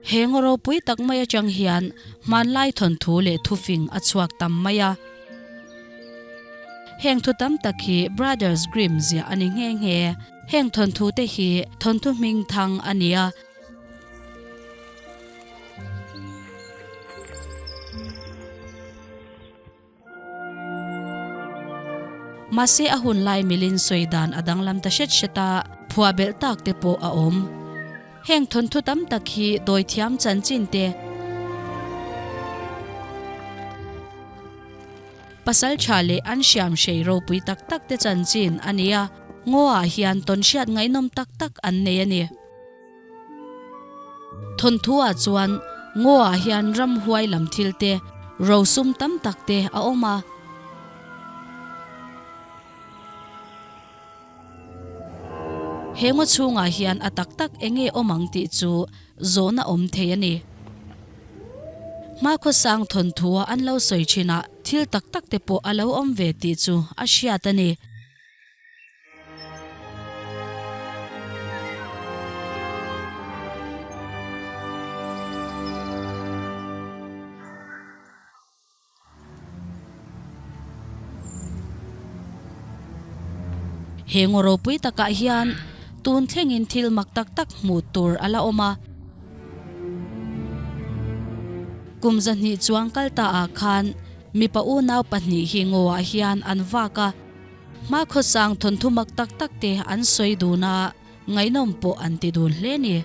He ngaw ropui tak mai atang hian hmanlai thawnthu leh thufing a chhuak tam mai a. Heng thu tam tak hi Brothers Grimm ziah a ni nghe nghe. Heng thawnthu te hi thawnthu hming thang a ni a. Mahse a hun lai milin sawi dan a danglam ta hret hret a, phuah belh tak te pawh a awm. Heng thawnthu tam tak hi dawithiam chanchin te, pasal tha leh an hriam hrei ropui tak tak te chanchin a ni a, ngaw ah hian tawnhriat ngaihnawm tak tak an nei a ni. Thawnthu ah chuan ngaw ah hian ramhuai lam thil te, rosum tam tak te a awm a. He ngaw chhungah hian a tak tak eng nge awm ang tih chu zawhna awm thei a ni. Hmakhawsang thawnthua an lo sawi thinah thil tak tak te pawh a lo awm ve tih chu a hriat a ni. He ngaw ropui takah hian tun thlengin thil mak tak tak hmuh tur a la awm a. Kum zahnih chuang kal ta ah khan mipa unau pahnih hi ngawah hian an vak a. Hmakhawsang thawnthu mak tak tak te an sawi dun a, ngaihnawm pawh an ti dun hle ni.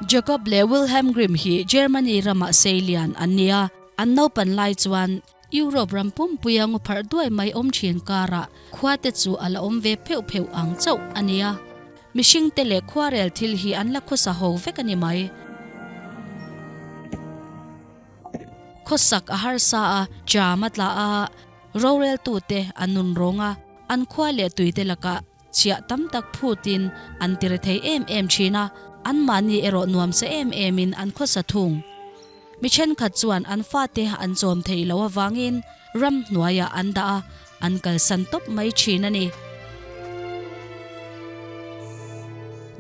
Jacob leh Wilhelm Grimm hi Germany ramah seilian an ni a, an naupan lai chuan Europe ram pumpuia ngaw pharh duai mai awm thin karah khua te chu a la awm ve pheuh pheuh ang chauh a ni a. Mihring te leh khuarel thil hi an la khawsa ho vek a ni mai. Khawsak a harsa a, cham a tla a, roreltute an nun rawng a, an khua leh tuite lakah chhiah tam tak phutin an ti rethei em em thin a, anmahni erawh nuamsa em emin an khawsa thung. Mi thenkhat chuan an fate an chawm theih loh avangin ramhnuaiah an dah a, an kalsan tawp mai thin a ni.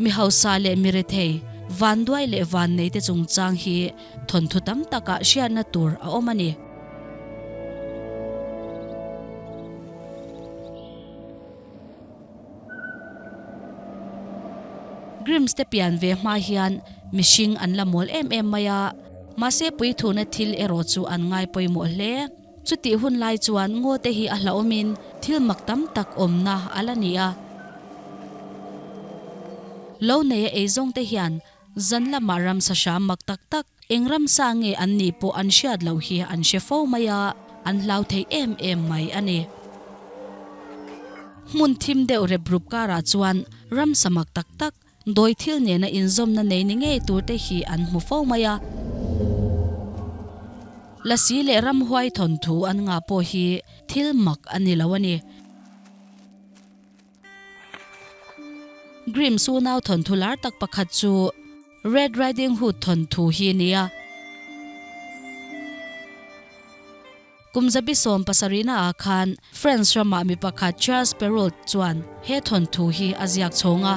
Mi hausa leh mi rethei, vanduai leh vanneite chungchang hi thawnthu tam takah hriatna tur a awm a ni. Grims te pian ve hma hian mihring an la mawl em em mai a, mahse puithuna thil erawh chu an ngai pawimawh hle. Chutih hun lai chuan ngaw te hi a hlauhawmin thil mak tam tak awmna a la ni a. Lo neia eizawng te hian zan lamah ramsa hram mak tak tak, eng ramsa nge an nih pawh an hriat loh hi an hre fo mai a, an hlau thei em em mai a ni. Hmun thim deuh rep rup karah chuan ramsa mak tak tak, Dawi thil nena inzawmna nei ni ngei turte hi an hmu fo mai a. Lasi leh ramhuai thawnthu an ngah pawh hi thil mak a ni lo a ni. Grimm unau thawnthu lar tak pakhat chu Red Riding Hood thawnthu hi a ni a. Kum zabi sawm pasarihna ah khan France ramah mi pakhat Charles Perrault chuan he thawnthu hi a ziak chhawng a.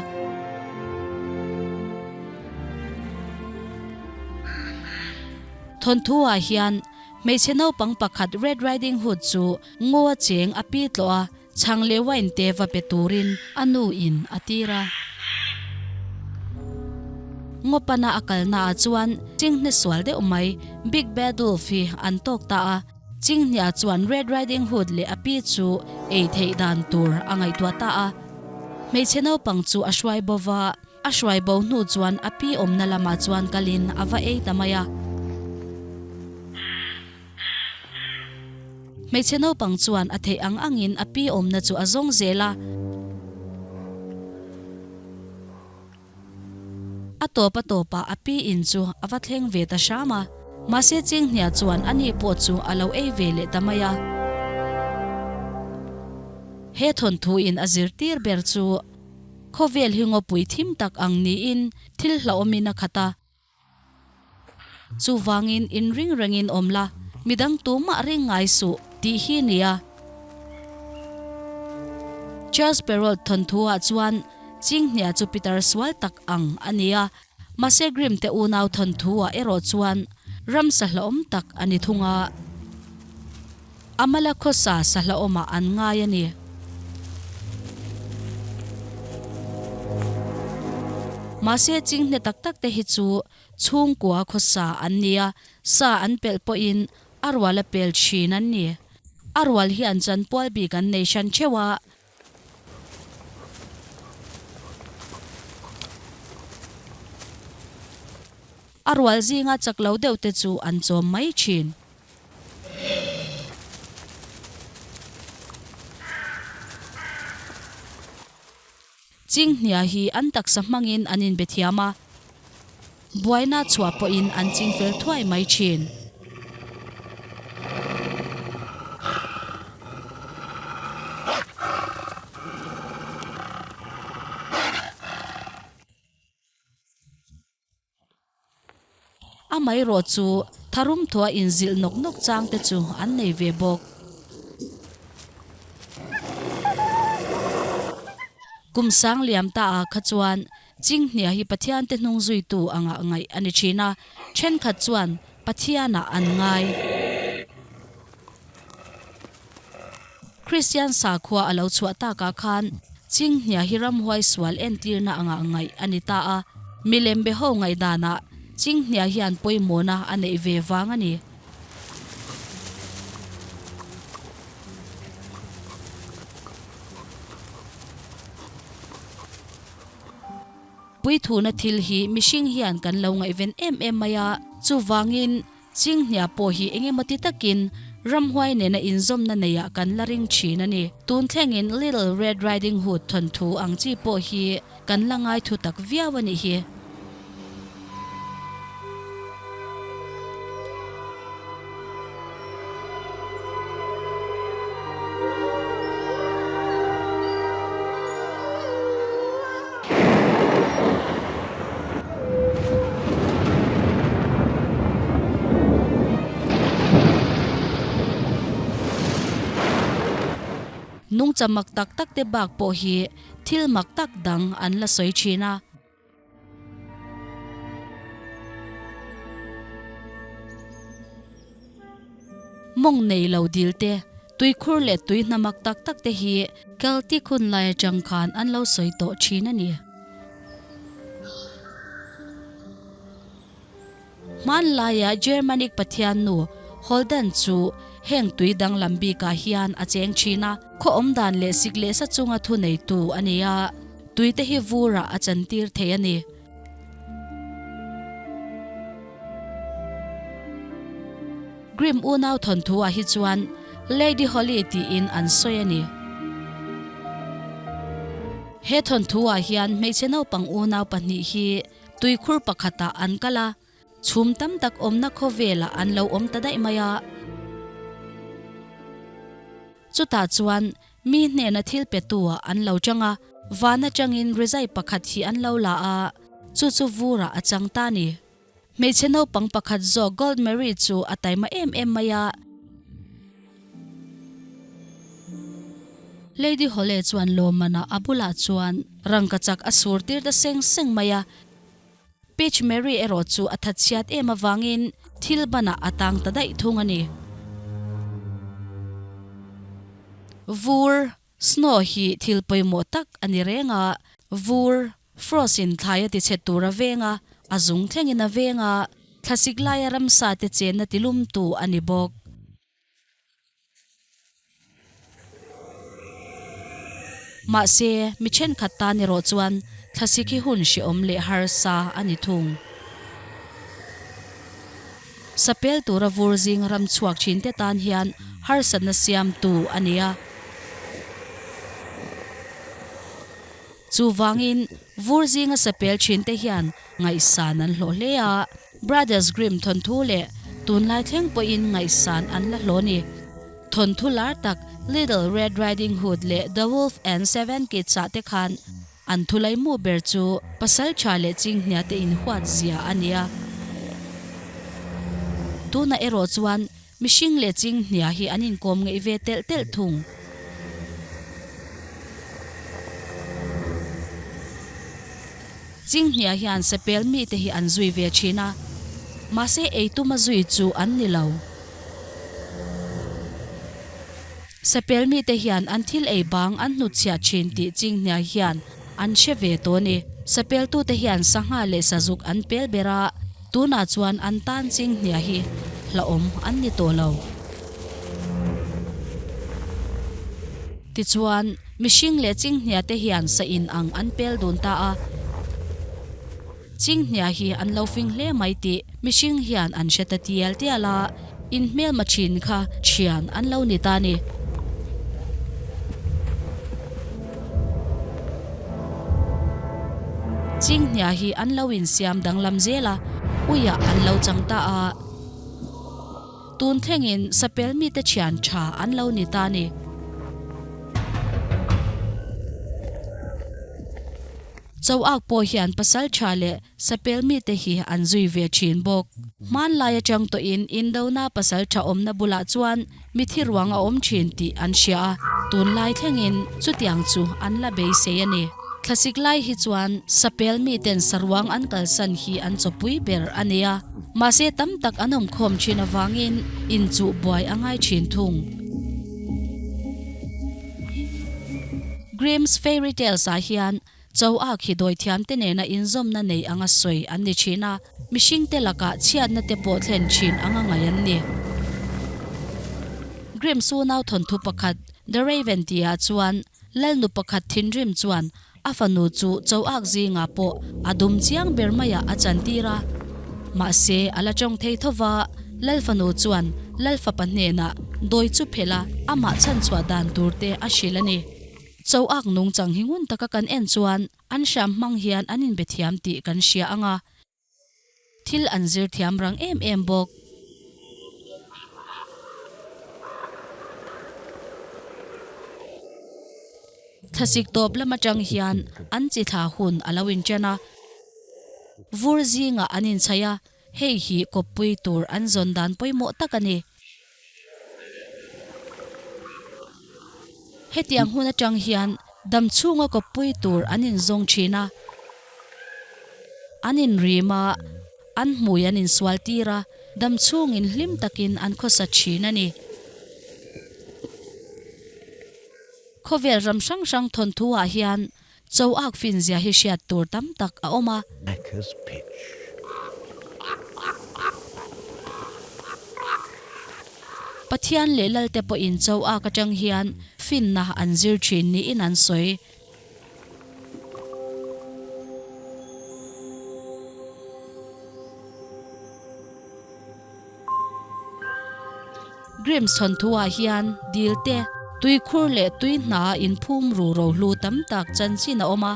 Thawnthu ah hian hmeichhe naupang pakhat Red Riding Hood chu ngaw a cheng a pi tlawh a, chhang leh wine te va pe turin a nu in a tir a. Ngaw pana a kalna ah chuan chinghne sual deuh mai Big Bad Wolf hi an tawk ta a, chinghne chuan Red Riding Hood leh a pi chu ei theih dan tur a ngaihtuah ta a. Hmeichhe naupang chu a hruai bo va, a hruai bo hnu chuan a pi awmna lamah chuan kalin a va ei ta mai a. Hmeichhe naupang chuan a theih ang angin a pi awmna chu a zawng zel a. A tawp a tawpah a pi in chu a va thleng ve ta hram a. Mahse Chinghnia chuan ani pawh chu a lo ei ve leh ta mai a. He thawnthu in a zirtir ber chu khawvel hi ngawpui thim tak ang niin thil hlauhawmin a khat a. Chuvangin inring rengin awm la, midang tumah ring ngai suh tih hi nia. Charles Perrault thawnthu ah chuan Chinghnia chu pitar sual tak ang a ni a, mahse Grimm te unau thawnthu ah erawh chuan ramsa hlauhawm tak a ni thung a. A mala khawsa sa hlauhawmah an ngai a ni. Mahse chinghne tak tak te hi chu chhungkua khawsa an ni a, sa an pelh pawhin a rual a pel thin an ni. A rual hi an chanpual bik an nei hran theuh a. A rual zinga chak lo deuh te chu an chawm mai thin. Chinghnia hi an taksa hmangin an inbe thiam a, buaina chhuah pawhin an chingfel thuai mai thin. Amaherawh chu tharum thua inzilh nawk nawk chang te chu an nei ve bawk. Kum sang liam ta ah kha chuan Chinghnia hi Pathian te hnung zuitu angah ngaih a ni thin a, thenkhat chuan Pathianah an ngai. Kristian sakhua a lo chhuah takah khan Chinghnia hi ramhuai sual entirna angah ngaih a ni ta a, milem be ho ngaihdanah Chinghnia hian pawimawhna a neih ve vang a ni. Puithuna thil hi mihring hian kan lo ngaihven em em mai a, chuvangin, Chinghnia pawh hi engemaw ti takin ramhuai nena inzawmna neiah kan la ring thin a ni. Tun thlengin Little Red Riding Hood thawnthu ang chi pawh hi kan la ngai thu tak viau a nih hi. Nungcha mak tak tak te bak pawh hi thil mak tak dang an la sawi thin a. Mawng nei lo dil te, tuikhur leh tui hna mak tak tak te hi Celtic hun lai atang khan an lo sawi tawh thin a ni. Hmanlaia Germanic pathian nu Holdan chu heng tui danglam bikah hian a cheng thin a, khaw awm dan leh sik leh sa chunga thu neitu a ni a, tui te hi vurah a chantir thei a ni. Grimm unau thawnthu-ah hi chuan Lady Holly tiin an sawi a ni. He thawnthu-ah hian hmeichhe naupang unau pahnih hi tuikhur pakhatah an kal a, chhum tam tak awmna khawvelah an lo awm ta daih mai a. Chutah chuan mi hnena thil petu-ah an lo chang a, van atangin rizai pakhat hi an lo la a, chu chu vurah a chang ta a ni. Hmeichhe naupang pakhat zawk Gold Mary chu a taima em em mai a. Lady Hole chuan lawmmanah a bulah chuan rangkachak a sur tir ta seng seng mai a. Peach Mary erawh chu a thatchhiat em avangin thil banah a tang ta daih thung a ni. Vur, snow, hi thil pawimawh tak a ni reng a, vur, frost, in thlai a tichhe tur a veng a, a zung thlengin a veng a, thlasik laia ramsa te chenna tilumtu a ni bawk. Mahse, mi thenkhat tan erawh chuan thlasik hi hun hrehawm leh harsa a ni thung. Sapel tura vur zing ram chhuak thinte tan hian harsatna siamtu a ni a. Chuvangin, vur zinga sapel thinte hian ngaihsan an hlawh hle a. Brothers Grimm thawnthu leh tunlai thleng pawhin ngaihsan an la hlawh ni. Thawnthu lar tak Little Red Riding Hood leh The Wolf and Seven Kids ah te khan an thulai mu ber chu pasal tha leh chinghnia te inhuat zia a ni a. Tunah erawh chuan mihring leh chinghnia hi an inkawm ngeih ve telh telh thung. Chinghnia hian sepel mite hi an zui ve thin a, mahse ei tuma zui chu an ni lo. Sepel mite hian an thil ei bang an hnutchhiah thin tih Chinghnia hian an hre ve tawh a ni. Sepeltute hian sangha leh sazuk an pel ber a, tunah chuan an tan Chinghnia hi hlauhawm an ni tawh lo. Tichuan, mihring leh Chinghnia te hian sa in ang an pel dun ta a. Chinghnia hi an lo fing hle mai tih mihring hian an hre ta tial tial a, in hmelma thin kha thian an lo ni ta a ni. Chinghnia hi an lo insiam danglam zel a, uiah an lo chang ta a. Tun thlengin sapel mite thian tha an lo ni ta a ni. Choak pawh hian pasal tha leh sapel mite hi an zui ve thin bawk. Hmanlai atang tawhin Indona pasal tha awmna bulah chuan mithi ruang a awm thin tih an hria a, tunlai thlengin chutiang chu an la beisei a ni. Thlasik lai hi chuan sapel miten saruang an kalsan hi an chawpui ber a nia. Mahse tam tak an awm khawm thin avangin inchuh buai a ngai thin thung. Grimm's Fairy Tales ah hian Cho ak hi dawithiamte nena inzawmna nei anga sawi an ni thin a, mihringte lakah chhiatna te pawh thlen thin anga ngaih an ni. Grimm's unau thawnthu pakhat The Raven tihah chuan Lalnu pakhat thinrim chuan a fanu chu Cho ak zingah pawh a dum chiang ber maiah a chantir a. Mahse a la tawng thei tho va, Lal fanu chuan Lal fapa hnenah dawi chu phelh a, amah chhanchhuah dan tur te a hrilh a ni. Cho ak nungchang hi ngun taka kan en chuan an hram hmang hian an inbe thiam tih kan hria ang a, thil an zir thiam rang em em bawk. Thlasik tawp lam atang hian an chi thla hun a lo inchen a, vur zingah an inchhaih a, hei hi kawppui tur an zawn dan pawimawh tak a ni. Hetiang hun atang hian dam chhunga kawppui tur an inzawng thin a, an inrim a, an hmui an insual tir a, dam chhungin hlim takin an khawsa thin a ni. Khawvel ram hrang hrang thawnthu ah hian Cho ak fin zia hi hriat tur tam tak a awm a. Macca's Pitch. Pathian leh Lalte pawhin Cho ak atang hian finna an zir thin niin an sawi. Grimm's thawnthu-ah hian dil te, tuikhur leh tui hna inphum ru rohlu tam tak chanchin a awm a.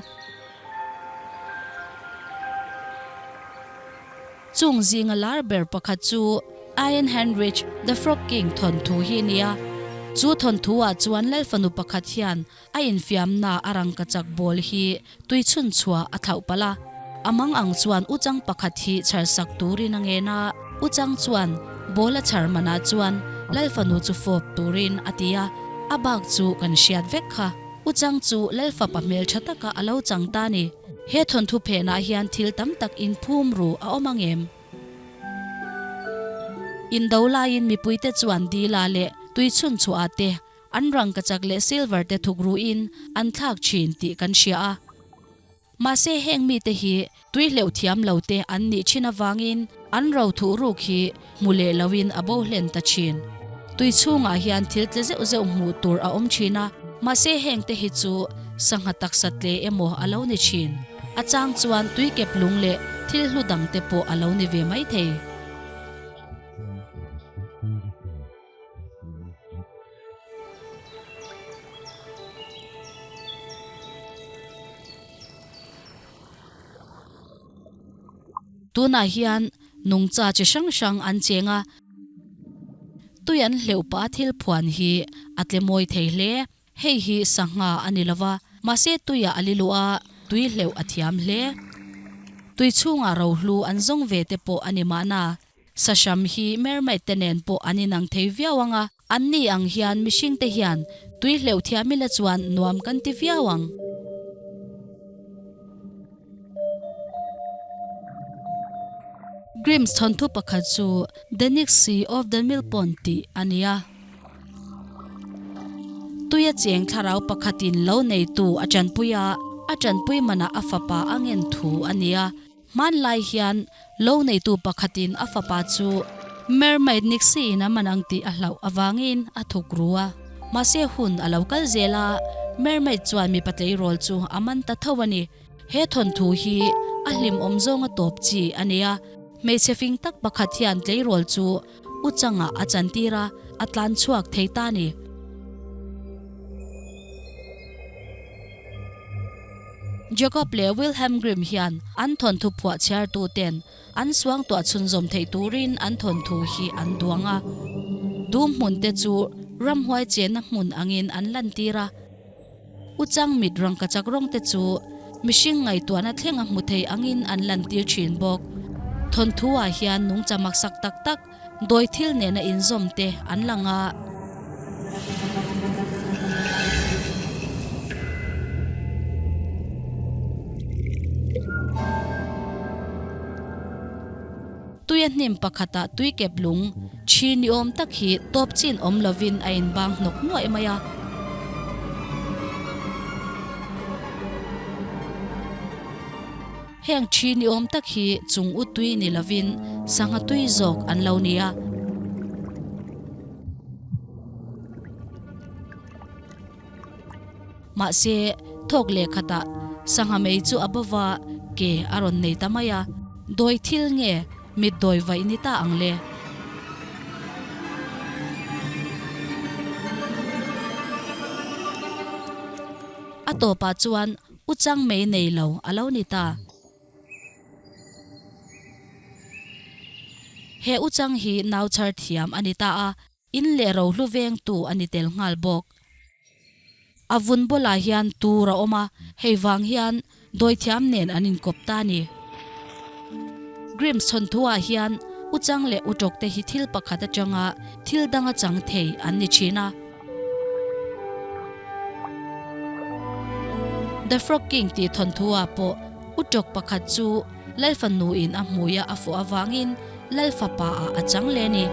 Chung zinga lar ber pakhat chu Iron Heinrich the Frog King thawnthu hi a ni a. Chu thawnthu-ah chuan Lalfanu pakhat hian A infiamna a rangkachak ball hi tui chhun chhuah a thlauh palh a, a mang ang chuan uchang pakhat hi chhar sak turin a ngen a, uchang chuan ball a chhar manah chuan Lal fanu chu fawp turin a ti a, a bak chu kan hriat vek kha. Uchang chu Lal fapa hmeltha taka a lo chang ta ni. He thawnthu phenah hian thil tam tak inphum ru a awm ang em? Indo laiin mipuite chuan dila leh tui chhun chhuah ah te An rangkachak leh silver te thuk ruin an thlak thin tih kan hria a. Mahse heng mite hi tui hleuh thiam lo te an nih thin avangin an ro thuh ruk hi hmu leh loin a bo hlen ta thin. Tui chhungah hian thil tle zeuh zeuh hmuh tur a awm thin a, mahse heng te hi chu sangha taksa tle emaw a lo ni thin. A chang chuan tui kep lung leh thil hlu dang te pawh a lo ni ve mai thei. Tunah hian nungcha chi hrang hrang an cheng a, tui an hleuh pah a thil phuan hi a tle mawi thei hle. Hei hi sangha a ni lova, mahse tuiah a li luh a, tui hleuh a thiam hle. Tui chhungah rohlu an zawng ve te pawh a ni mahna. Sahram hi mermaid te nen pawh an inang thei viau ang a, an ni ang hian mihring te hian tui hleuh thiam ila chuan nuam kan ti viau ang. Grimm's thawnthu pakhat chu The Nixie of the Mill Pond tih a ni a. Tuia cheng thlarau pakhatin lo neitu a tanpui a, a tanpui manah a fapa a ngen thu a ni a. Hmanlai hian lo neitu pakhatin a fapa chu Mermaid Nixie-in a man ang tih a hlauh avangin a thuk ru a. Mahse hun a lo kal zel a, Mermaid chuan mipa tleirawl chu a man ta tho a ni. He thawnthu hi a hlimawm zawnga tawp chi a ni a, hmeichhe fing tak pakhat hian tleirawl chu U changah a chantir a, a tlan chhuak thei ta a ni. Jacob leh Wilhelm Grimm hian an thawnthu phuah chhiartu ten an suangtuah chhunzawm theih turin an thawnthu hi an duang a. Dum hmun te chu ramhuai chenna hmun angin an lantir a. U chang mit rangkachak rawng te chu mihring ngaihtuahna thleng a hmu thei angin an lantir thin bawk. Thawnthu ah hian nungcha maksak tak tak dawi thil nena inzawm te an lang a. Tuia hnim pakhatah tui kep lung thi ni awm tak hi tawp chin awm lovin a inbang hnawk nuaih mai a. Heng thi ni awm tak hi chung u tui ni lovin sangha tui zawk an lo ni a. Mahse, thawk leh khatah sangha mei chu a bova ke a rawn nei ta mai a, dawi thil nge mit dawi vaih ni ta ang le? A tawpah chuan u chang mei nei lo a lo ni ta. He u chang hi nau chhar thiam a ni ta a, In leh rohlu vengtu a ni tel nghal bawk. A vun bulah hian tur a awm a, hei vang hian dawithiam nen an inkawp ta a ni. Grimm's thawnthuah hian u chang leh u tawk te hi thil pakhat atanga thil danga chang thei an ni thin a. The Frog King tih thawnthuah pawh u tawk pakhat chu Lalfanuin a hmuia a fuh avangin Lalfapa ah a chang leh a ni.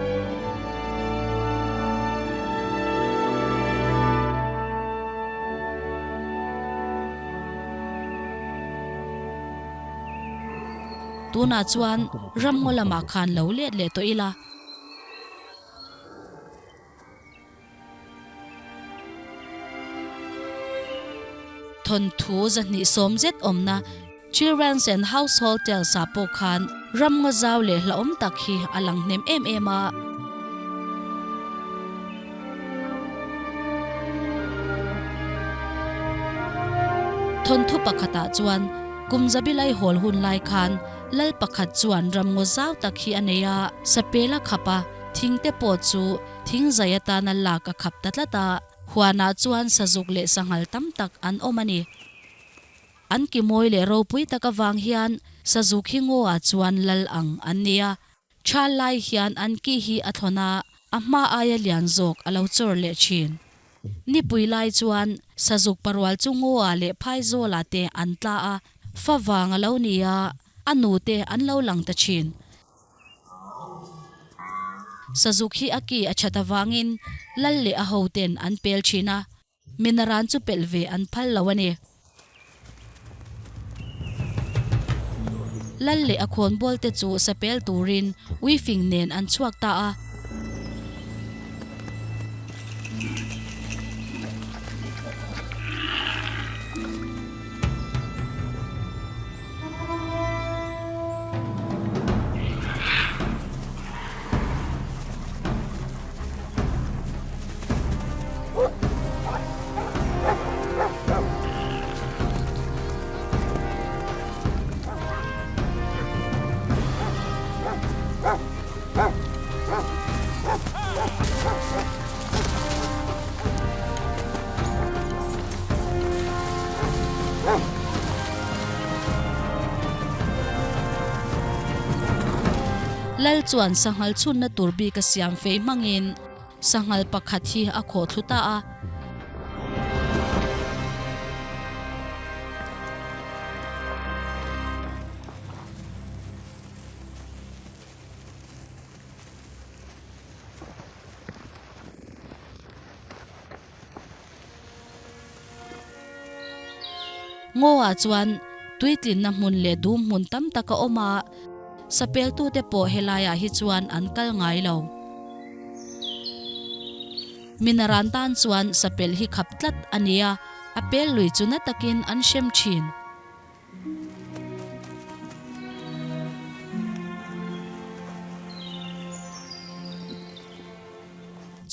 Tunah chuan ramngaw lamah khan lo let leh tawh ila. Thawnthu zahnih sawm zet awmna Children's and Household Tales ah pawh khan ramngaw zau leh hlauhawm tak hi a lang hnem em em a. Thawnthu pakhatah chuan kum zabi laihawl hun lai khan lal pakhat chuan ramngaw zau tak hi a nei a, sapel a khap a, thingte pawh chu Thing zai atana lak a khap ta tlat a, huanah chuan sazuk leh sanghal tam tak an awm a ni. An ki mawi leh ropui tak avang hian sazuk hi ngaw-ah chuan lal ang an ni a, thal lai hian an ki hi a thlawn a, a hma aia lian zawk a lo chawr leh thin. Nipui lai chuan sazuk parual chu ngaw-ah leh phaizawlah te an tla a, favang a lo ni a, a nute an lo lang ta thin. Sazuk hi a ki a that avangin lal leh a hoten an pel thin a, minaran chu pelh ve an phal lo a ni. Lal leh a khawnbawl te chu sapel turin uifing nen an chhuak ta a. Lal chuan sanghal chhunna tur bik a siam fei hmangin sanghal pakhat hi a khawh thlu ta a. Ngaw-ah chuan tuitlinna hmun leh dum hmun tam tak a awm a, sapeltute pawh helaiah hi chuan an kal ngai lo. Minaran tan chuan sapel hi khap tlat a ni a, a pel lui chu na takin an hrem thin.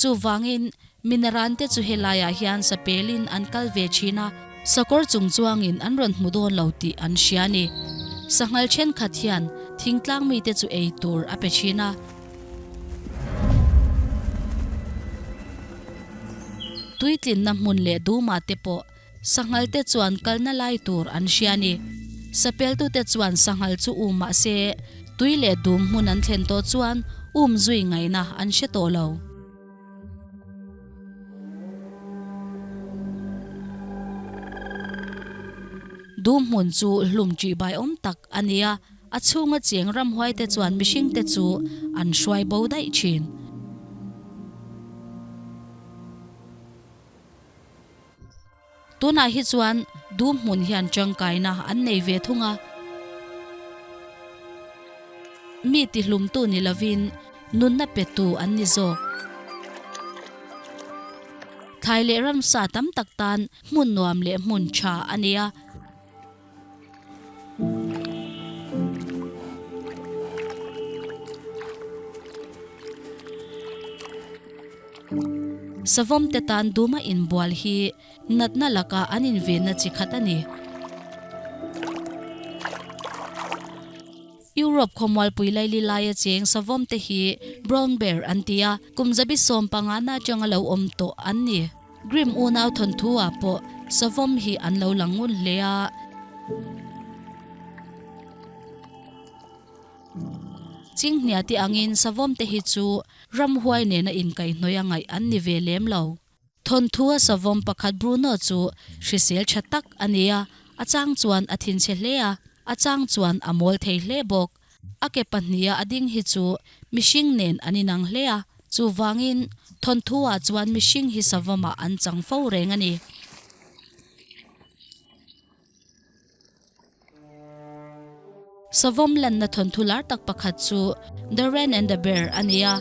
Chuvangin, Minaran te chu helaiah hian sapelin an kal ve thin a, sakawr chung chuangin an rawn hmu dawn lo tih an hria a ni. Sanghal thenkhat hian thingtlang mite chu ei tur a pe thin a. Tuitlinna hmun leh dumah te pawh Sanghal te chuan kalna lai tur an hria a ni. Sapeltute chuan sanghal chu um mah se, tui leh dum hmun an thlen tawh chuan um zui ngaihna an hre tawh lo. Dum hmun chu hlum ṭihbai awm tak a ni a, a chhunga cheng ramhuaite chuan mihringte chu an hruai bo daih ṭhin. Tunah hi chuan dum hmun hian tangkaina an nei ve thung a. Mi tihlumtu ni lovin nunna petu an ni zawk. Thlai leh ramsa tam tak tan hmun nuam leh hmun tha a ni a. Savawm te tan duma inbual hi natna laka an invenna chi khat a ni. Europe khawmualpui laili laia cheng savawm te hi brown bear an ti a, kum zabi 15 na atanga lo awm tawh an ni. Grimm unau thawnthu ah pawh savawm hi an lo lang ngun hle a. Chinghnia te angin savawm te hi chu ramhuai nena inkaihhnawih a ngaih an ni ve lem lo. Thawnthu a savawm pakhat Bruno chu hrisel tha tak a ni a, a chang chuan a thinchhe hle a, a chang chuan a mawl thei hle bawk. A ke pahniha a ding hi chu mihring nen an inang hle a, chuvangin thawnthu-ah chuan mihring hi savawmah an chang fo reng a ni. Savawm lanna thawnthu lar tak pakhat chu The Wren and the Bear a ni a.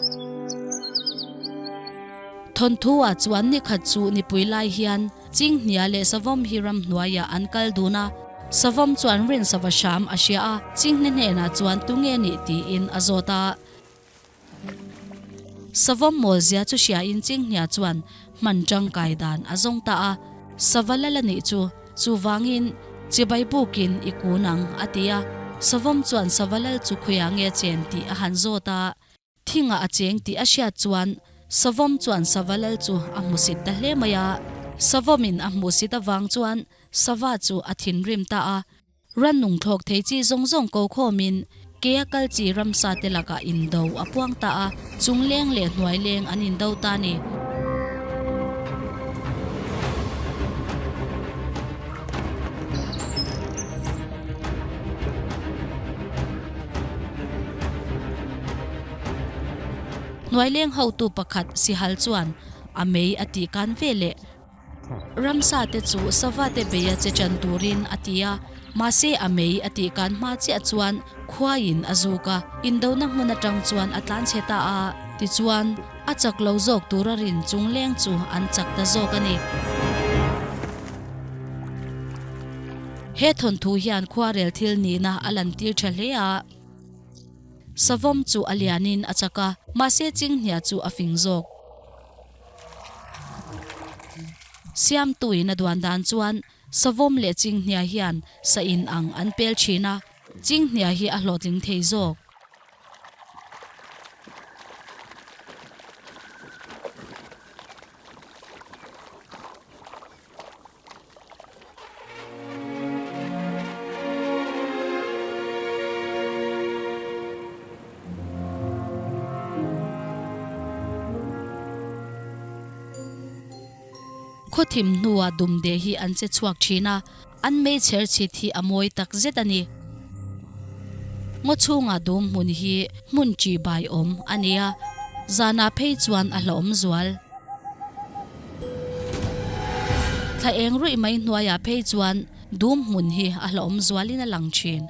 Thawnthu-ah chuan ni khat chu nipui lai hian Chinghnia leh Savawm hi ramhnuaiah an kal dun a, Savawm chuan rin sava hram a hria a, Chinghne hnenah chuan tunge nih tiin a zawt a. Savawm mawlzia chu hriain Chinghnia chuan hman tangkai dan a zawng ta a, Sava lal a nih chu, chuvangin chibai bukin i kun ang a ti a. Savawm chuan sava lal chu khawiah nge chen tih a han zawt a. Thingah a cheng tih a hriat chuan Savawm chuan Sava lal chu a hmusit ta hle mai a. Savawmin a hmuhsit avang chuan Sava chu a thinrim ta a. Rannung thlawk thei chi zawng zawng ko khawmin kea kal chi ramsa te lakah indo a puang ta a, chung leng leh hnuai leng an indo ta a ni. Hnuaileng hotu pakhat Sihal chuan a mei a tih kan ve leh. Ramsa te chu sava te bei a che chan turin a ti a, mahse a mei a tih kan hma chiah chuan khuaiin a zuk a, indona hmun atang chuan a tlanchhe ta a, tichuan a chak lo zawk tura rin chung leng chu an chak ta zawk a ni. He thawnthu hian khuarel thil nihna a lantir tha hle a. Savawm chu a lianin a chak a, mahse Chinghnia chu a fing zawk. Siamtuin a duan dan chuan Savawm leh Chinghnia hian sa in ang an pel thin a, Chinghnia hi a hlawhtling thei zawk. Khawthim hnuah dumde hi an che chhuak thin a, an meichher chhit hi a mawi tak zet a ni. Ngaw chhungah dum hmun hi hmun ṭihbai awm a ni a, zanah phei chuan a hlauhawm zual. Thla eng ruih mai hnuaiah phei chuan. Dum hmun hi a hlauhawm zualin a lang thin.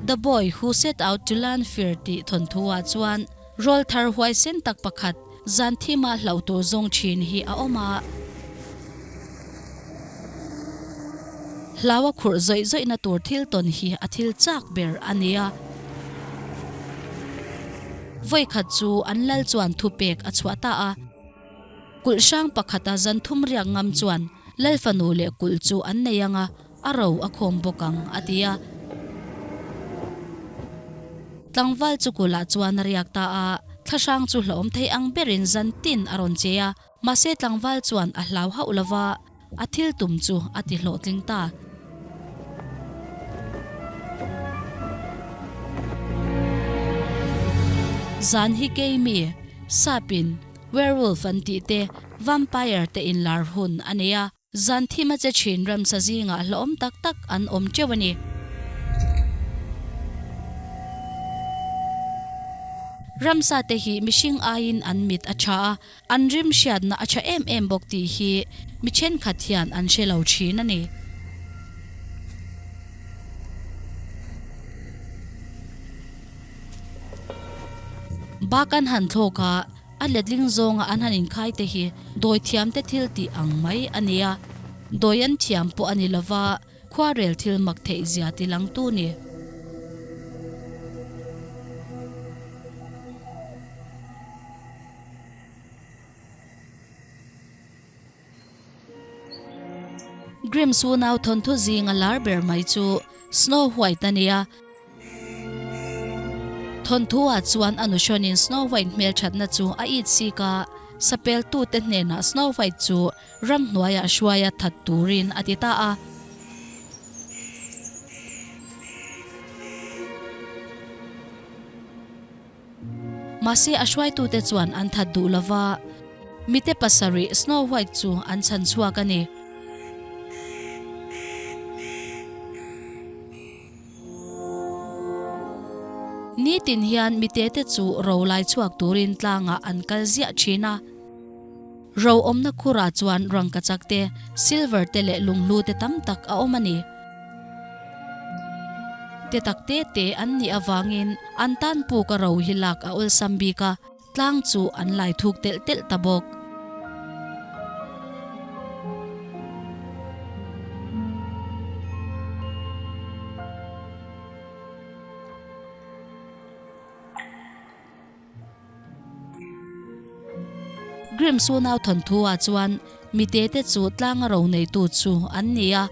The Boy Who Set Out to Learn Fear tih thawnthu-ah chuan rawlthar huaisen tak pakhat zan thima hlauh tur zawng thin hi a awm a. Hlau a khurh zawih zawihna tur thil tawn hi a thil chak ber a ni a. Vawikhat chu an lal chuan thupek a chhuah ta a. Kulh hrang pakhata zan thum riak ngam chuan lal fanu leh kulh chu an nei ang a, a ro a khawm bawk ang, a ti a. Tlangval chu kulhah chuan a riak ta a, thlahrang chu hlauhawm thei ang berin zan tin a rawn che a. Mahse tlangval chuan a hlau hauh lo va, a thil tum chu a ti hlawhtling ta. Zan hi keimi, sapin, werewolf an tih te, vampire te inlar hun a nei a. Zan thim a che thin ramsa zingah hlauhawm tak tak an awm teuh a ni. Ramsa te hi mihring aiin an mit a tha a, an rim hriatna a tha em em bawk tih hi mi thenkhat hian an hre lo thin a ni. Bak an han thlawk a. A letling zawnga an han inkhai te hi dawi thiam te thil tih ang mai a ni a, dawi an thiam pawh a ni lova, khuarel thil mak theih zia ti langtu ni. Grimm's unau thawnthu zinga lar ber mai chu Snow White a ni a. Thawnthu-ah chuan a nuhrawnin Snow White hmelthatna chu a it sik a, sapeltute hnenah Snow White chu ramhnuaiah hruaia that turin a ti ta a. Mahse a hruaitute chuan an that duh lova, mite pasarih Snow White chu an chhan chhuak a ni. Nitin hian mitete chu ro lai chhuak turin tlangah an kal ziah thin a. Ro awmna khurah chuan rangkachak te, silver te leh lunghlu te tam tak a awm a ni. Te tak te te an nih avangin an tan puk a ro hi lak a awlsam bik a, tlang chu an lai thuk telh telh ta bawk. Grimm's unau thawnthu ah chuan mite te chu tlanga ro neitu chu an ni a.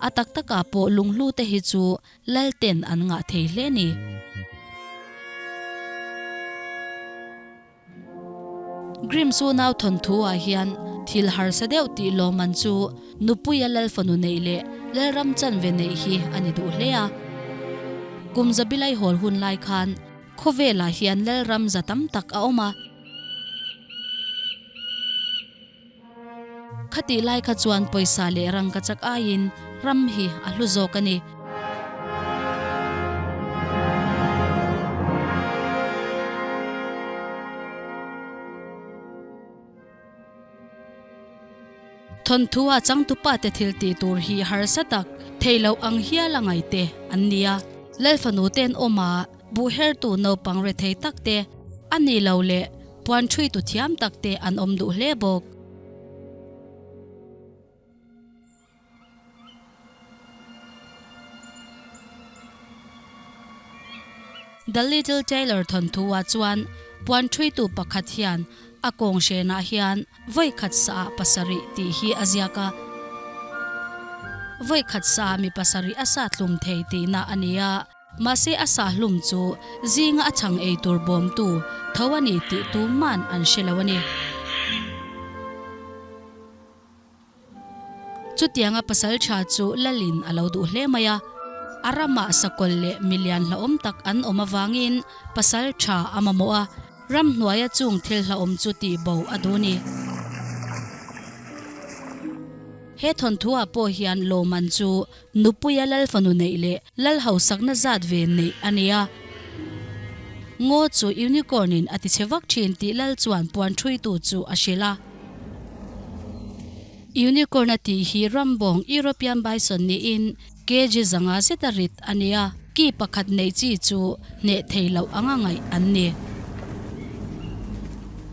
A tak takah pawh lunghlu te hi chu Lalten an ngah thei hle a ni. Grimm's unau thawnthu ah hian thil harsa deuh tih lawmman chu nupuia lal fanu neih leh lalram chanve neih hi a ni duh hle a. Kum zabilai hawl hun lai khan khawvelah hian lalram za tam tak a awm a. Khatih lai kha chuan pawisa leh rangkachak aiin ram hi a hlu zawk a ni. Thawnthu-a changtupa te thil tih tur hi harsa tak, thei loh ang hial a ngaite an ni a. Lalfanu ten awm a, buh hertu naupang rethei tak te a ni lo leh puan ṭhuitu thiam tak te an awm duh hle bawk. The Little Tailor thawnthu-ah chuan puan ṭhuitu pakhat hian a kawng hrenah hian vawi khat saah pasarih tih hi a ziak a. Vawi khat saah mi pasarih a sa tlum thei tihna a ni a. Mahse a sah hlum chu zinga a chhang ei tur bawmtu tho a ni tih tuman an hre lo a ni. Chutianga pasal tha chu Lalin a lo duh hle mai a. A ramah sakawlh leh milian hlauhawm tak an awm avangin pasal tha a mamawh a, ramhnuaia chung thil hlauhawm chu tihbo a duh a ni. He thawnthuah pawh hian lawmman chu nupuia lal fanu neih leh lal hausakna zat ve neih a ni a. Ngaw chu unicorn in a tichhe vak thin tih lal chuan puan thuitu chu a hrilh a. Unicorn a tih hi rambawng European bison niin kg zanga zeta rit a ni a, ki pakhat neih chi chu hneh thei loh anga ngaih an ni.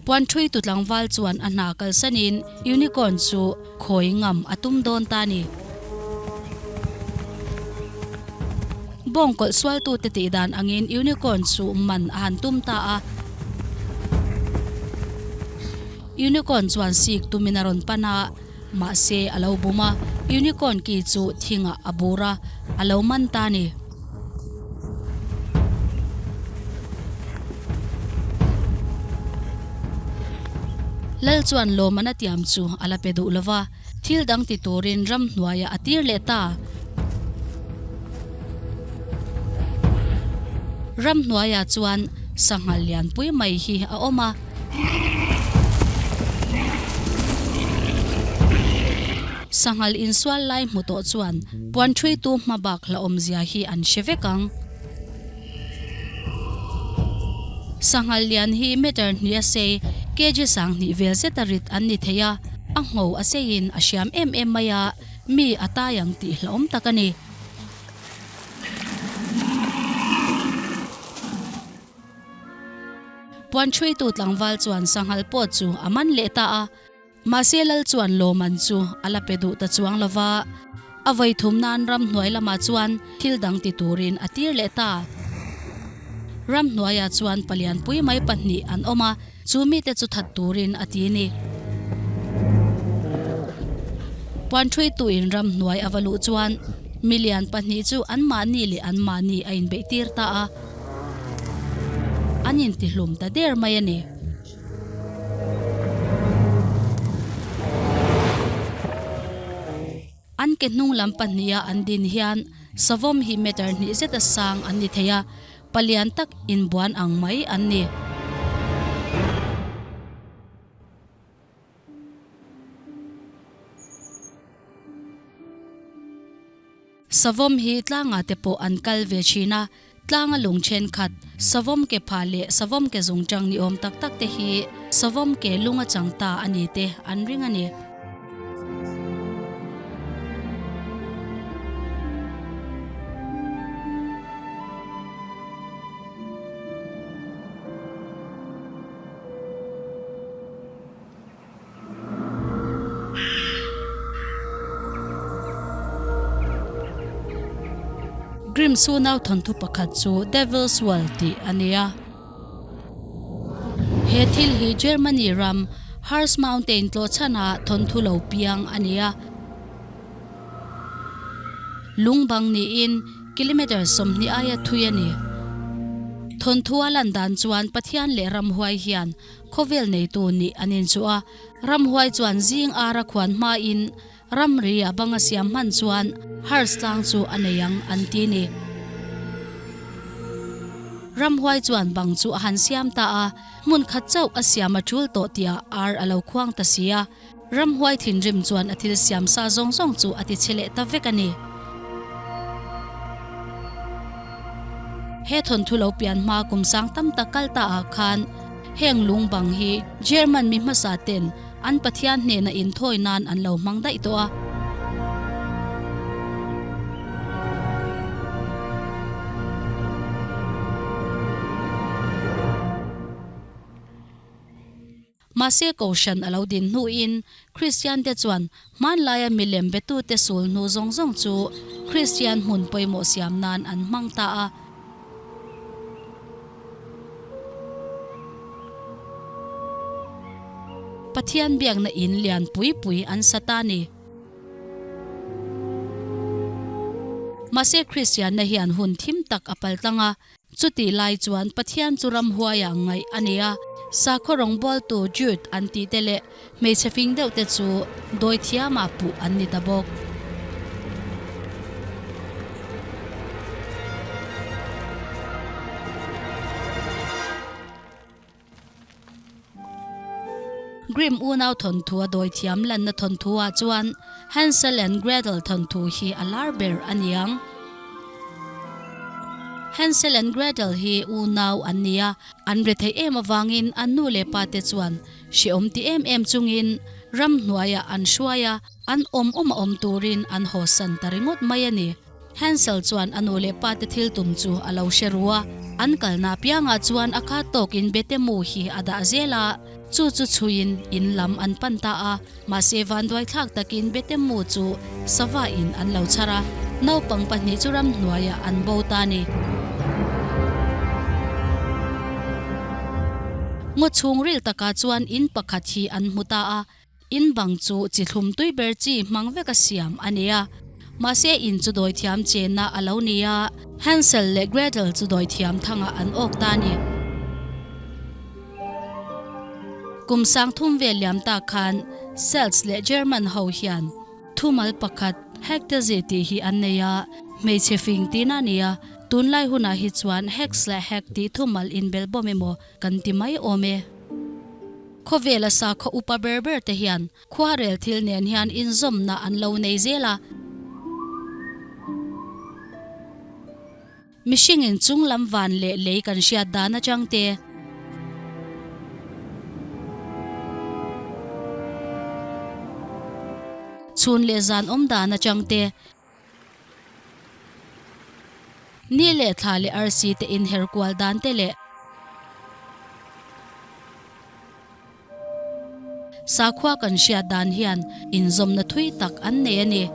Puan thuitu tlangval chuan a hna kalsanin unicorn chu khawi ngam a tum dawn ta a ni. Bawng kawlh sualtute tih dan angin unicorn chu man a han tum ta a. Unicorn chuan sik tumin a rawn pan a, mahse a lo bum a, unicorn ki chu thingah a bur a, a lo man ta a ni. Lal chuan lawmman a tiam chu a la pe duh lo va, thil dang ti turin ramhnuaiah a tir leh ta. Ramhnuaiah chuan sanghal lianpui mai hi a awm a. Sanghal insual lai hmu tawh chuan puan thuitu hma bak hlauhawmzia hi an hre vek ang. Sanghal lian hi meter hnih a sei, kg 20 vel zeta rit an ni thei a, a ngho a seiin a hriam em em mai a, mi a tai ang tih hlauhawm tak a ni. Puan thuitu tlangval chuan sanghal pawh chu a man leh ta a. Mahse Lal chuan lawmman chu a la pe duh ta chuang lo va, a vawi thum nan ramhnuai lamah chuan thil dang ti turin a tir leh ta. Ramhnuaiah chuan palianpui mai pahnih an awm a, chu mite chu that turin a ti ni. Puanṭhuituin ramhnuai a va luh chuan milian pahnih chu anmahni leh anmahni a inbeihtir ta a, an intihlum ta der mai a ni. An ke hnung lam pahniha an din hian savawm hi meter hnih zeta sang an ni thei a, palian tak inbuan ang mai an ni. Savawm hi tlangah te pawh an kal ve thin a, tlanga lung thenkhat, savawm ke phah leh savawm ke zungchang ni awm tak tak te hi savawm ke lung a chang ta a ni te an ring a ni. Grimm's unau thawnthu pakhat chu Devil's World tih a ni a. He thil hi Germany ram Harz Mountain tlawhchhana thawnthu lo piang a ni a. Lungbang niin kilometre 20 aia thui a ni. Thawnthu a lan dan chuan Pathian leh ramhuai hian Khawvel neitu nih an inchuh a, ramhuai chuan zing ara khuan hmain ramri a bang a siam hman chuan Hars tlang chu a nei ang an ti ni. Ramhuai chuan bang chu a han siam ta a, hmun khat chauh a siam a tul tawh tihah ar a lo khuang ta si a. Ramhuai thinrim chuan a thil siam sa zawng zawng chu a ti chhe leh ta vek a ni. He thawnthu lo pian hma kum sang tam tak kal ta ah khan heng lung bang hi German mi hmasa ten an Pathian hnena inthawi nan an lo hmang daih tawh a. Mahse Kohhran a lo din hnuin Kristiante chuan hmanlaia milem betute sul hnu zawng zawng chu Kristian hmun pawimawh siam nan an hmang ta a. Pathian biakna in lian pui pui an sa ta a ni. Mahse Kristianna hian hun thim tak a paltlang a. Chutih lai chuan Pathian chu ramhuaiah ngaih a ni a, sakhaw rawngbawltu Jude an tih te leh hmeichhe fing deuh te chu dawi thiamah puh an ni ta bawk. Grimm unau thawnthu a dawithiam lanna thawnthu ah chuan Hansel and Gretel thawnthu hi a lar ber a niang. Hansel and Gretel hi unau an ni a, an retheih em avangin an nu leh pa te chuan hrehawm ti em em chungin ramhnuaiah an hruai a, an awm awm a awm turin an hawsan ta ringawt mai a ni. Hansel chuan a nu leh pa te thil tum chu a lo hre ru a, an kalna apiangah chuan a khat tawkin bete mu hi a dah zel a, chu chu chhuiin in lam an pan ta a, mahse vanduai thlak takin bete mu chu sava in an lo chhar a, naupang pahnih chu ramhnuaiah an bo ta a ni. Ngaw chhungril takah chuan in pakhat hi an hmu ta a. In bang chu chi thlum tui ber chi hmang vek a siam a ni a, mahse in chu dawithiam chenna a lo ni a, Hansel leh Gretel chu dawithiam thangah an awk ta a ni. Kum sang thum vel liam tak khan Celts leh German ho hian thumal pakhat Hektazi tih hi an nei a, hmeichhe fing tihna a ni a, tunlai hunah hi chuan Hex leh Hek tih thumal inbelhbawm emaw kan ti mai awm e. Khawvela sakhaw upa ber ber te hian khuarel thil nen hian inzawmna an lo nei zel a. Mihring in chung lam van leh lei kan hriat dan atang te, chhun leh zan awm dan atang te, Ni leh thla leh arsi te inher kual dan te leh sakhua kan hriat dan hian inzawmna thui tak an nei a ni.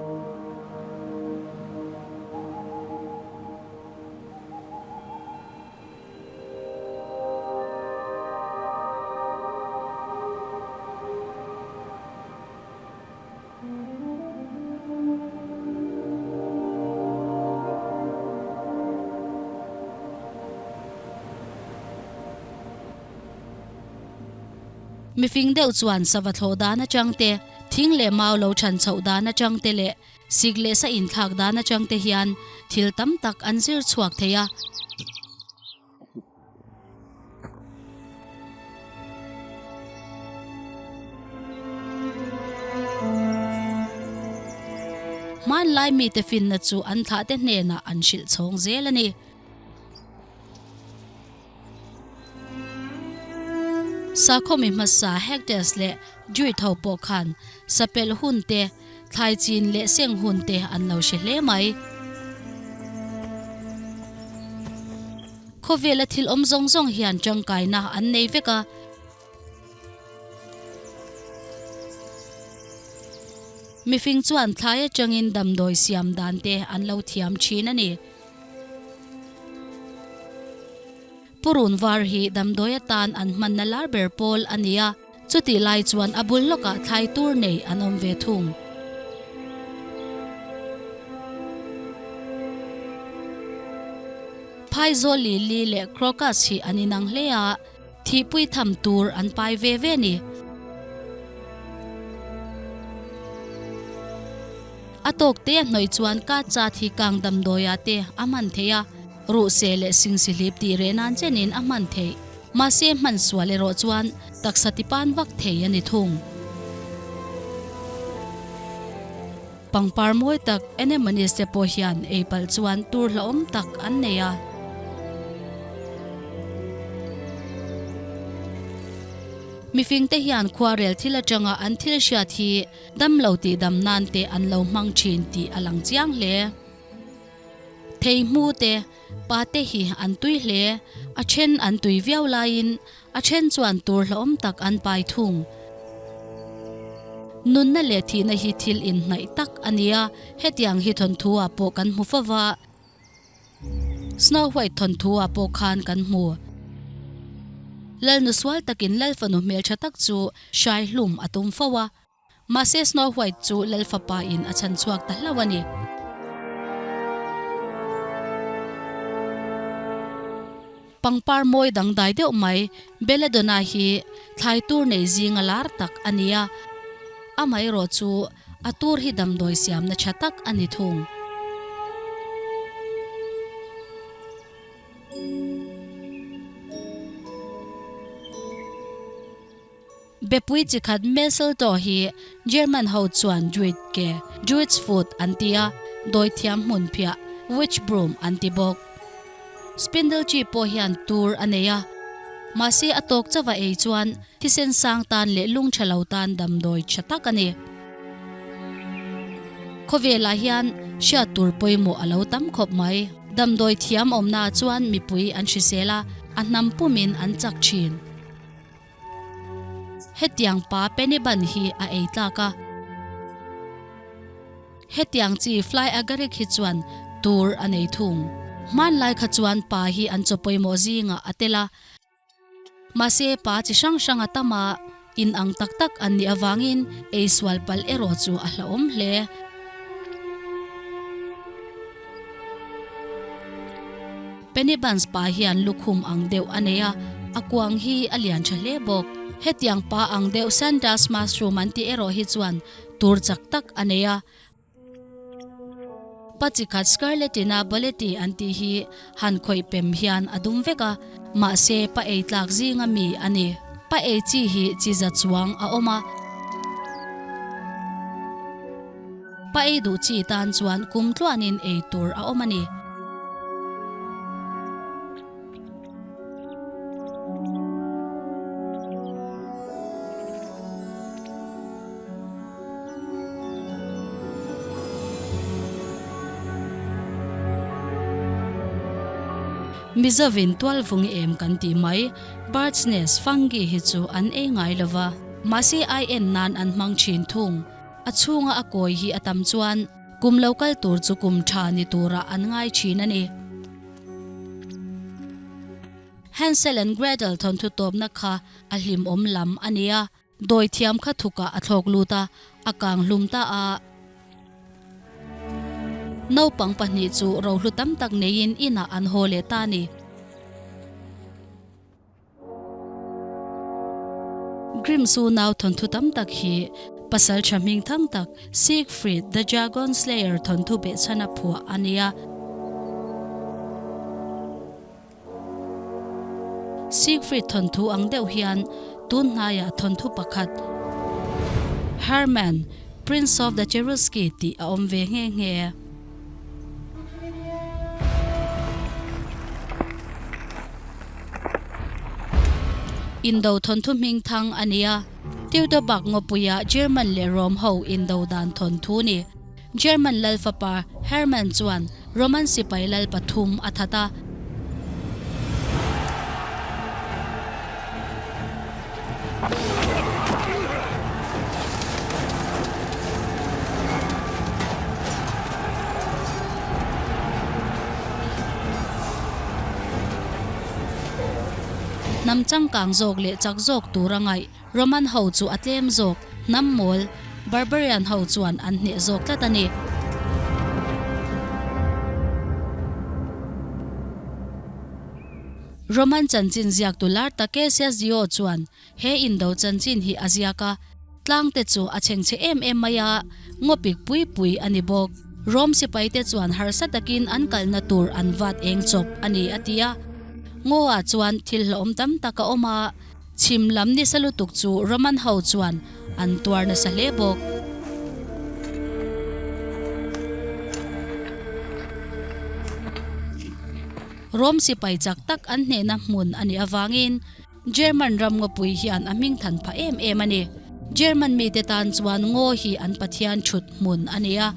Mifing deuh chuan sava thlawh dan atang te, thing leh mau lo than chhoh dan atang te leh sik leh sa inthlak dan atang te hian thil tam tak an zir chhuak thei a. Hmanlai mite finna chu an thlahte hnenah an hrilh chhawng zel a ni. Sakhawmi hmasa Hectes leh Druid ho pawh khan sapelh hun te, Thlai chin leh seng hun te an lo hre hle mai. Khawvela thil awm zawng zawng hian tangkaina an nei vek a. Mifing chuan thlai atangin damdawi siam dan te an lo thiam thin a ni. Purun var hi damdawi atan an hmanna lar ber pawl a ni a. Chutih lai chuan a bul lawkah thlai tur nei an awm ve thung. Phaizawl lili leh crocus hi an inang hle a, thihpui tham tur an pai ve ve ni. A tawk te a hnawih chuan ka cha thi kang damdawiah te a hman thei a, ruhseh leh singsihlip tih reh nan chenin a hman theih. Mahse hman sual erawh chuan taksa tipan vak thei a ni thung. Pangpar mawi tak anemones te pawh hian ei palh chuan tur hlauhawm tak an nei a. Mifing te hian khuarel thil atanga an thil hriat hi damlo tih dam nan te an lo hmang thin tih a lang chiang hle. Thei hmu te Pate hi an tui hle, a then an tui viau laiin a then chuan tur hlauhawm tak an pai thung. Nunna leh thihna hi thil inhnaih tak a ni a, hetiang hi thawnthu ah pawh kan hmu fo va. Snow White thawnthu ah pawh khan kan hmu. Lalnu sual takin Lalfanu hmeltha tak chu hrai hlum a tum fo a. Mahse Snow White chu Lal fapa in a chhan chhuak ta hlauh a ni. Pangpar mawi dangdai deuh mai Belladonna hi thlai tur nei zinga lar tak a ni a, amaherawh chu a tur hi damdawi siamna tha tak a ni thung. Bepui chi khat Mistletoe hi German ho chuan Druid ke, Druid's foot, an ti a, dawithiam hmun phiah, witch broom, an ti bawk. Spindle chi pawh hian tur a nei a, mahse a tawk chauha ei chuan thisen sang tan leh lung tha lo tan damdawi tha tak a ni. Khawvelah hian hriat tur pawimawh a lo tam khawp mai. Damdawi thiam awmnaah chuan mipui an hrisel a, a hnam pumin an chak thin. Hetiang pa Pennyban hi a ei tlak a. Hetiang chi fly agaric hi chuan tur a nei thung. Hmanlai kha chuan pa hi an chaw pawimawh zingah a tel a. Mahse pa chi hrang hrang a tam a, in ang tak tak an nih avangin ei sual palh erawh chu a hlauhawm hle. Penny Buns pa hian lukhum ang deuh a nei a, a kuang hi a lian tha hle bawk. Hetiang pa ang deuh Sanders mushroom an tih erawh hi chuan tur chak tak a nei a. Pa chi khat Scarletina Boletti an tih hi han khawih pem hian a dum vek a, mahse pa ei tlak zinga mi a ni. Pa ei chi hi chi za chuang a awm a. Pa ei duh chi tan chuan kum tluanin ei tur a awm a ni. Mizovin tualvung em kan tih mai, bird's nest fungi hi chu an ei ngai lo va. Mahse ai en nan an hmang thin thung. A chhunga a kawi hi a tam chuan kum lo kal tur chu kum tha ni turah an ngai thin a ni. Hansel and Gretel thawnthu tawpna kha a hlimawm lam a ni a, dawithiam kha thukah a thlawk lut a, a kang hlum ta a. Naupang pahnih chu rohlu tam tak neiin inah an haw leh ta a ni. Grimm's unau thawnthu tam tak hi pasal tha hming thang tak Siegfried the Dragon Slayer thawnthu behchhan a phuah a ni a. Siegfried thawnthu ang deuh hian tun hnaiah thawnthu pakhat Hermann, Prince of the Cherusci tih a awm ve nghe nghe. Indo thawnthu hming thang a ni a, Teutoburg ngawpuia German leh Rom ho indo dan thawnthu ni. German lal fapa Hermann chuan Roman sipai lal pathum a that a. Hnam changkang zawk leh chak zawk tur a ngaih. Roman ho chu a tlem zawk, hnam mawl, Barbarian ho chuan an hneh zawk tlat a ni. Roman chanchin ziaktu lar tak Cassius Dio chuan he indo chanchin hi a ziak a, tlangte chu a chhengchhe em em mai a, ngawpik pui pui a ni bawk. Rome sipaite chuan harsa takin an kalna tur an vat eng chawp a ni a ti a. Ngaw-ah chuan thil hlauhawm tam tak a awm a. Chhim lam nisa lutuk chu Roman ho chuan an tuar nasa hle bawk. Rome sipai chak tak an hnehna hmun a nih avangin German ram ngawpui hian a hming than phah em em a ni. German mite tan chuan ngaw hi an pathian thut hmun a ni a.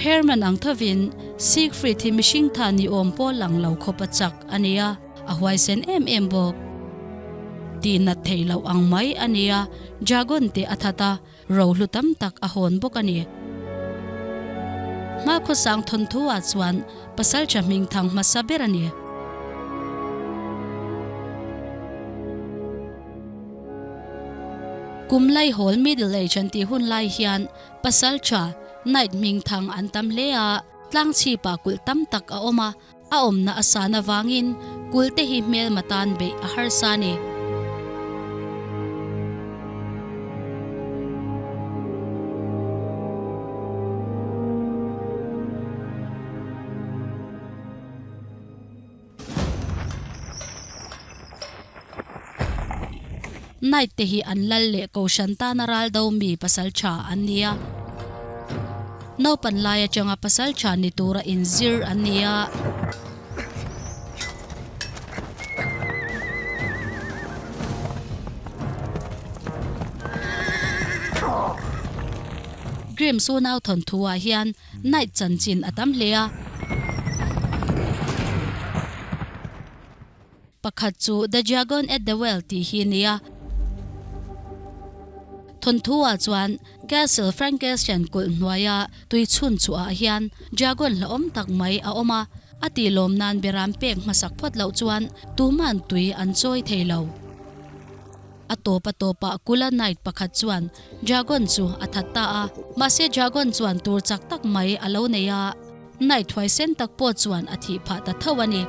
Herman ang thovin Siegfried hi mihring tha ni awm pawh lang lo khawp a chak a nia, a huaisen em em bawk. Tih nat theih loh ang mai a nia, dragon te a that a, rohlu tam tak a hawn bawk a ni. Hmakhawsang thawnthu ah chuan pasaltha hming thang hmasa ber a ni. Kum laihawl Middle Age an tih hun lai hian Pasal tha, Knight hming thang an tam hle a, tlang chhipah kulh tam tak a awm a, a awmna a san avangin kulh te hi hmelma tan beih a harsa a ni. Knight te hi an lal leh kohhran tana ral do mi pasaltha an ni a. Naupan lai atanga pasaltha ni tura inzir an ni a. Grimm's unau thawnthu-ah hian Knight chanchin a tam hle a. Pakhat chu The Dragon at the Well tih hi a ni a. Thawnthu-ah chuan Castle Frankenstein kulh hnuaia tui chhun chhuahah hian dragon hlauhawm tak mai a awm a, a tih lawm nan beram pek hmasak phawt loh chuan tuman tui an chawi thei lo. A tawp a tawpah Kula Knight pakhat chuan dragon chu a that ta a, mahse dragon chuan tur chak tak mai a lo nei a. Knight huaisen tak pawh chuan a thih phah ta tho a ni.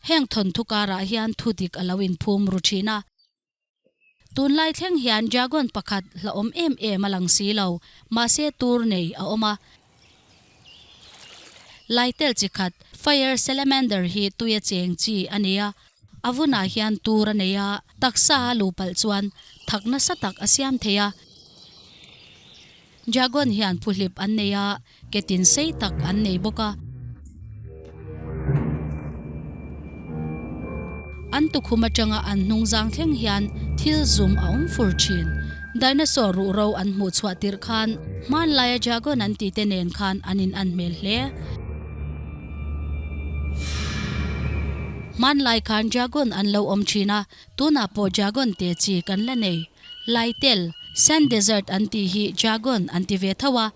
Heng thawnthu karah hian thu dik a lo inphum ru thin a. Tunlai thleng hian dragon pakhat hlauhawm em em a lang si lo, mahse tur nei a awm a. Laitel chi khat Fire Salamander hi tuia cheng chi a ni a, a vunah hian tur a nei a, taksa a luh palh chuan thak nasa tak a siam thei a. Dragon hian phuhlip an nei a, ke tin sei tak an nei bawk a. An tukhum atanga an hnung zang thleng hian thil zum a awm fur thin. Dinosaur ruhro an hmuh chhuah tirh khan hmanlaia dragon an tih te nen khan an in an hmel hle. Hmanlai khan dragon an lo awm thin a, tunah pawh dragon te chi kan la nei. Laitel, Sand Desert an tih hi Dragon an ti ve tho a.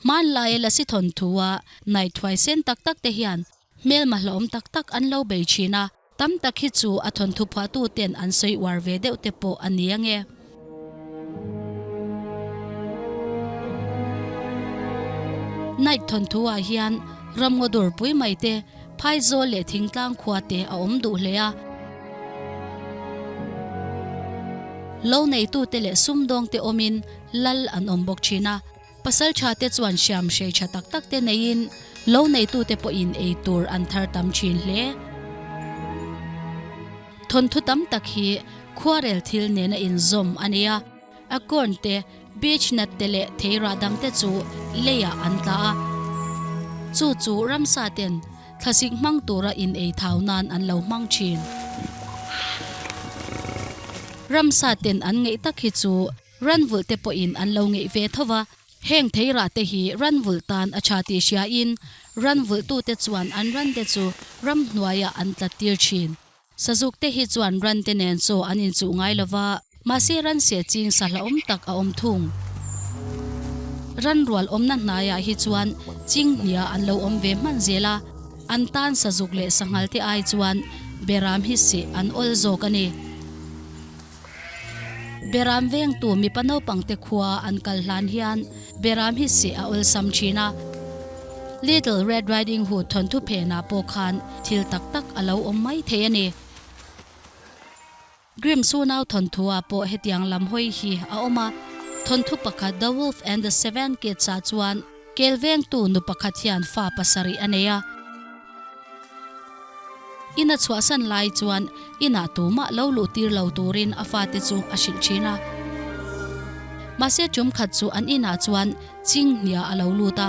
Hmanlaia lasi thawnthua naih thuai sen tak tak te hian hmelma hlauhawm tak tak an lo bei thin a, tam tak hi chu a thawnthu phuahtu ten an sawi uar ve deuh te pawh a ni ange. Naih thawnthuah hian ramngaw durpui mai te, phaizawl leh thingtlang khua te a awm duh hle a. Lo neitute leh sumdawngte awmin lal an awm bawk thin a, pasalthate chuan hriam hrei tha tak takte neiin lo neitute pawhin ei tur an thar tam thin hle. Thawnthu tam tak hi khuarel thil nena inzawm a ni a, acorn te, beech nut te leh theirah dangte chu leiah an tla a, chu chu ramsa ten Thlasik hmang tura in ei thau nan an lo hmang thin. Ramsa ten an ngeih tak hi chu ranvulh te pawhin an lo ngeih ve tho va. Heng theirah te hi ranvulh tan a tha tih hriain ranvulhtute chuan an rante chu ramhnuaiah an tlat tir thin. Sazuk te hi chuan ran te nen chaw an inchuh ngai lo va, mahse ran seh ching sa hlauhawm tak a awm thung. Ran rual awmna hnaiah hi chuan ching hnia an lo awm ve hman zel a, an tan sazuk leh sanghal te ai chuan beram hi seh an awl zawk a ni. Beram vengtu mipa naupangte khua an kal hlan hian beram hi seh a awlsam thin a. Little Red Riding Hood thawnthu phenah pawh khan thil tak tak a lo awm mai thei a ni. Grimm's unau thawnthu-ah pawh hetiang lam hawi hi a awm a. Thawnthu pakhat The Wolf and the Seven Kids-ah chuan kel vengtu nu pakhat hian fa pasarih a nei a. Ina chhuahsan lai chuan inah tumah lo luh tir lo turin a fate chu a hrilh thin a. Mahse tum khat chu an inah chuan chinghnia a lo lut a,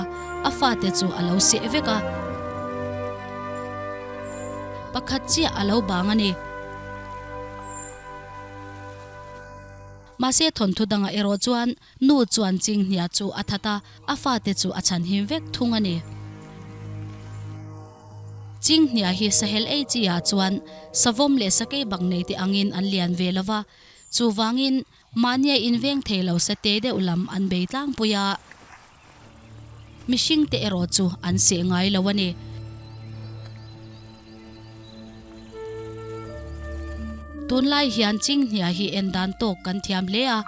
a fate chu a lo seh vek a. Pakhat chiah a lo bang a ni. Mahse thawnthu dangah erawh chuan Nu chuan chinghnia chu a that a, a fate chu a chhanhim vek thung a ni. Chinghnia hi sahel ei chi ah chuan savawm leh sakei bak nei te angin an lian ve lo va, chuvangin mahnia inveng thei lo sate deuh lam an bei tlangpui a. Mihring te erawh chu an seh ngai lo a ni. Tunlai hian chinghnia hi en dan tawk kan thiam hle a,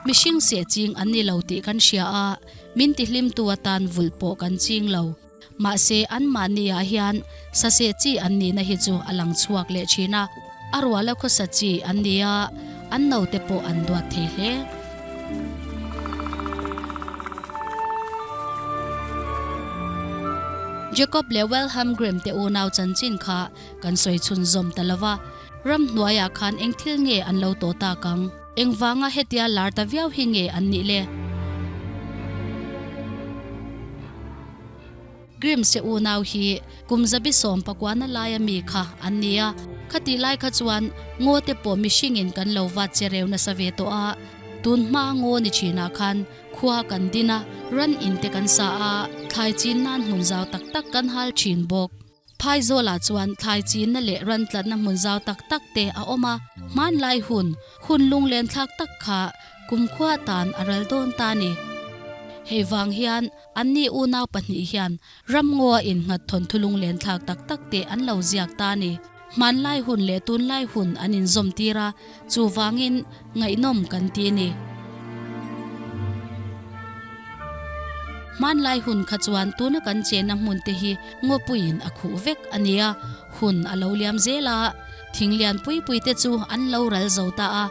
mihring seh ching an ni lo tih kan hria a, min tihlimtu atan vulh pawh kan ching lo. Mahse, anmahniah hian saseh chi an nihna hi chu a lang chhuak leh thin a, a ruala khawsa chi an ni a, an naute pawh an duat thei hle. Jacob leh Wilhelm Grimm te unau chanchin kha kan sawi chhunzawm ta lo va, ramhnuaiah khan eng thil nge an lo tawh tak ang? Engvanga hetia lar ta viau hi nge an nih le? Grimm se unau hi kum zabi 19na laia mi kha an ni a, khatih lai kha chuan ngaw te pawh mihringin kan lo vat che reu nasa ve tawh a, tun hma ngaw ni thinah khan Khua kan din a, ran in te kan sa a, thlai chin nan hmun zau tak tak kan hal thin bawk. Phaizawlah chuan thlai chinna leh ran tlatna hmun zau tak tak te a awm a, hmanlai hun, hun lunglen thlak tak kha kumkhua tan a ral dawn ta ni. Hei vang hian anni unau pahnih hian Ramngaw a innghat thawnthu lunglen thlak tak tak te an lo ziak ta a ni. Hmanlai hun leh tunlai hun an inzawm tir a, chuvangin ngaihnawm kan ti a ni. Hmanlai hun kha chuan tuna kan chenna hmun te hi ngawpuiin a khuh vek a ni a, hun a lo liam zel a, thing lian pui pui te chu an lo ral zo ta a.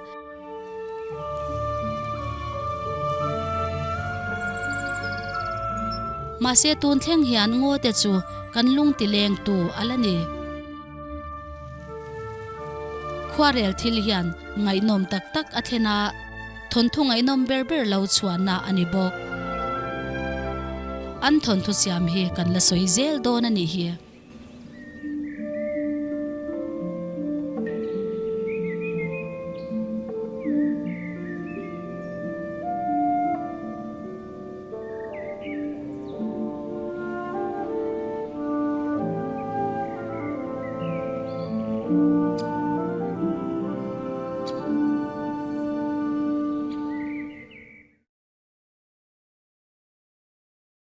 Mahse tun thleng hian ngaw te chu kan lung ti leng tu a la ni. Khuarel thil hian ngaihnawm tak tak a thlen a, thawnthu ngaihnawm ber ber lo chhuahna a ni bawk. An thawnthu siam hi kan la sawi zel dawn a nih hi.